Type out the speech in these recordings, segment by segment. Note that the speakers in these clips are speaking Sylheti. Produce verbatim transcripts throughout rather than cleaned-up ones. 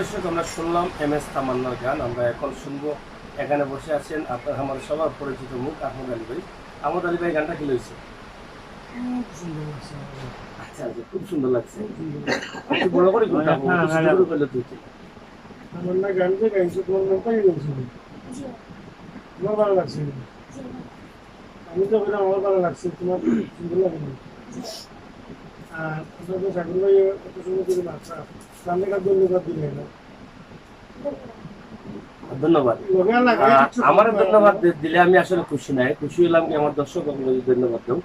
দর্শক, আমরা শুনলাম এম এস তামান্নার গান। আমরা এখন শুনবো, এখানে বসে আছেন আপনার আমার সবার পরিচিত মুখ আহমদ আলী ভাই। আহমদ আলী ভাই, গানটা কি হয়েছে? খুব সুন্দর লাগছে আমার। আচ্ছা, আচ্ছা, খুব সুন্দর লাগছে। একটু বড় করে একটু বড় করে করলে তো হতো। তামান্না গান যে গাইছে, তোমার মনটাই গাইছে। তোমার ভালো লাগছে? আমি তো বললাম, আমার ভালো লাগছে, তোমার সুন্দর লাগে না? আর আপনাদের ঠাকুর ভাই এত সুন্দর করে নাচা, তাহলে একটা ধন্যবাদ দিলে না? ধন্যবাদ। আমারে ধন্যবাদ দি-, দিলে আমি আসলে খুশি নাই। খুশি হইলাম কি আমার দর্শক সকল যদি ধন্যবাদ দেও,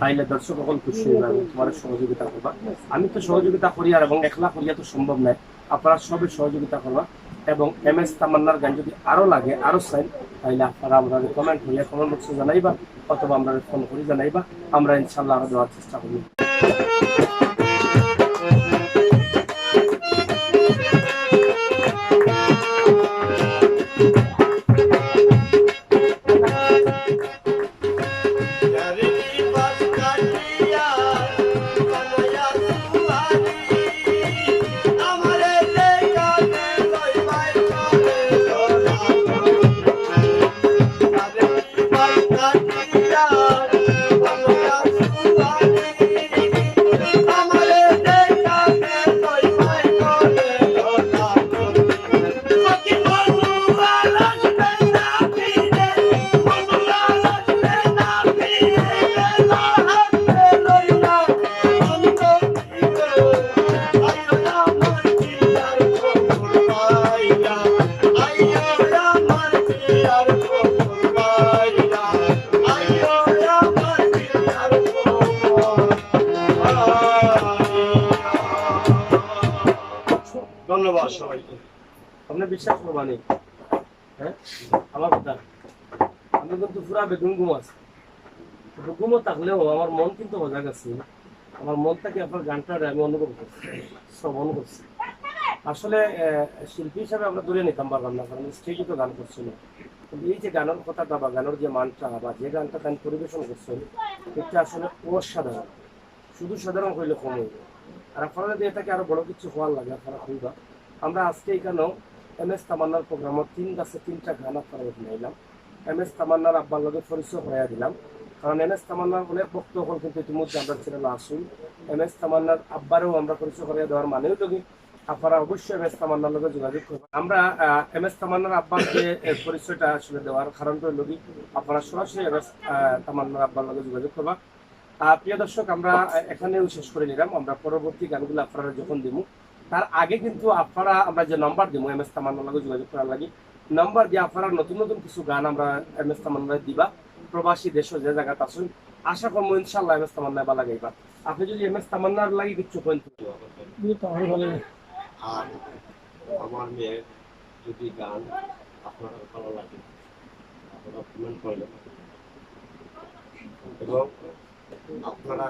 তাইলে দর্শক সকল খুশি হইবে, আমি তোমার সহযোগিতা করবা। আমি তো সহযোগিতা করি, আর এবং একলা করিয়া তো সম্ভব নয়। আপনারা সবে সহযোগিতা করবা এবং এম এস তামান্নার গান যদি আরো লাগে, আরো চাইন, তাইলে আপনারা আমরা কমেন্ট করিয়া কমেন্ট বক্সে জানাইবা, অথবা আমরা ফোন করি জানাইবা। আমরা ইনশাল্লাহ আরো দেওয়ার চেষ্টা করব। ধন্যবাদ সবাইকে। আপনি বিশ্বাস করবানি, হ্যাঁ, আমার কথা, আমি কিন্তু পুরা বেগুন ঘুম আছে। কিন্তু ঘুমো থাকলেও আমার মন কিন্তু সজাগ আছে। আমার মন থেকে আপনার গানটা আমি অনুভব করছি, শ্রবণ করছি। আসলে, আহ, শিল্পী হিসাবে আমরা ধরে নিতাম পারলাম না, কারণ স্টেজে তো গান করছিল। কিন্তু এই যে গানের কথাটা বা গানের যে মানটা বা যে গানটা তাই পরিবেশন করছেন, এটা আসলে অসাধারণ। শুধু সাধারণ কইলে কম হইবে। আর আপনারা যদি এটাকে আরো বড় কিছু হওয়ার লাগে, আপনারা কইবা। আমরা আজকে এখানেও এম এস তামান্নার প্রোগ্রামে তিন গাছে তিনটা গান আপনারা শুনাইলাম। এম এস তামান্নার আব্বার লগে পরিচয় করাইয়া দিলাম, কারণ এম এস তামান্নার অনেক ভক্ত সকল কিন্তু ইতিমধ্যে আমরা চ্যানেল আসুন। এম এস তামান্নার আব্বারেও আমরা পরিচয় করাইয়া দেওয়ার মানেও যদি আপনারা অবশ্যই এম এস তামান্নার লগে যোগাযোগ করবেন। আমরা, আহ, এম এস তামান্নার আব্বার যে, এ, পরিচয়টা আসলে দেওয়ার কারণটা হলো কি, আপনারা সরাসরি এম এস, আহ, তামান্নার আব্বার লগে যোগাযোগ করবা। আহ, প্রিয় দর্শক, আমরা, আহ, এখানেও শেষ করে নিলাম। আমরা পরবর্তী গানগুলো আপনারা যখন দিব, তার আগে কিন্তু আপনারা আমরা যে নাম্বার দিব এম এস তামান্নার লগে যোগাযোগ করার লাগি, নাম্বার দিয়ে আপনারা নতুন নতুন কিছু গান আমরা এম এস তামান্নারে দিবা। প্রবাসী দেশে যে জায়গাত আছেন, আশা করবো ইনশাল্লাহ এম এস তামান্না ভালা গাইবা। আপনি যদি এম এস তামান্নার লাগি কিছু কইন তো। এই তো আমার ভালো লাগে। আর আমার মেয়ের যদি গান আপনার ভালো লাগে, আপনারা কমেন্ট করবেন এবং আপনারা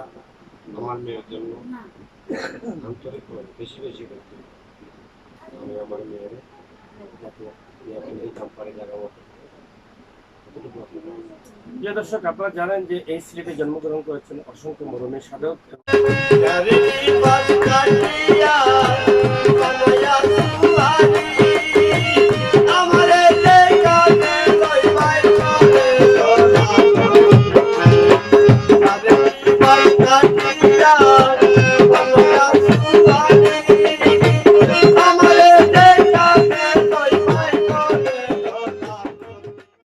আমার মেয়ের জন্য আন্তরিক করে বেশি বেশি করে আমি আমার মেয়ের যাতে এই কাম পারে জায়গা মতো। প্রিয় দর্শক, আপনারা জানেন যে এই সিলেটে জন্মগ্রহণ করেছেন অসংখ্য মরমী সাধক।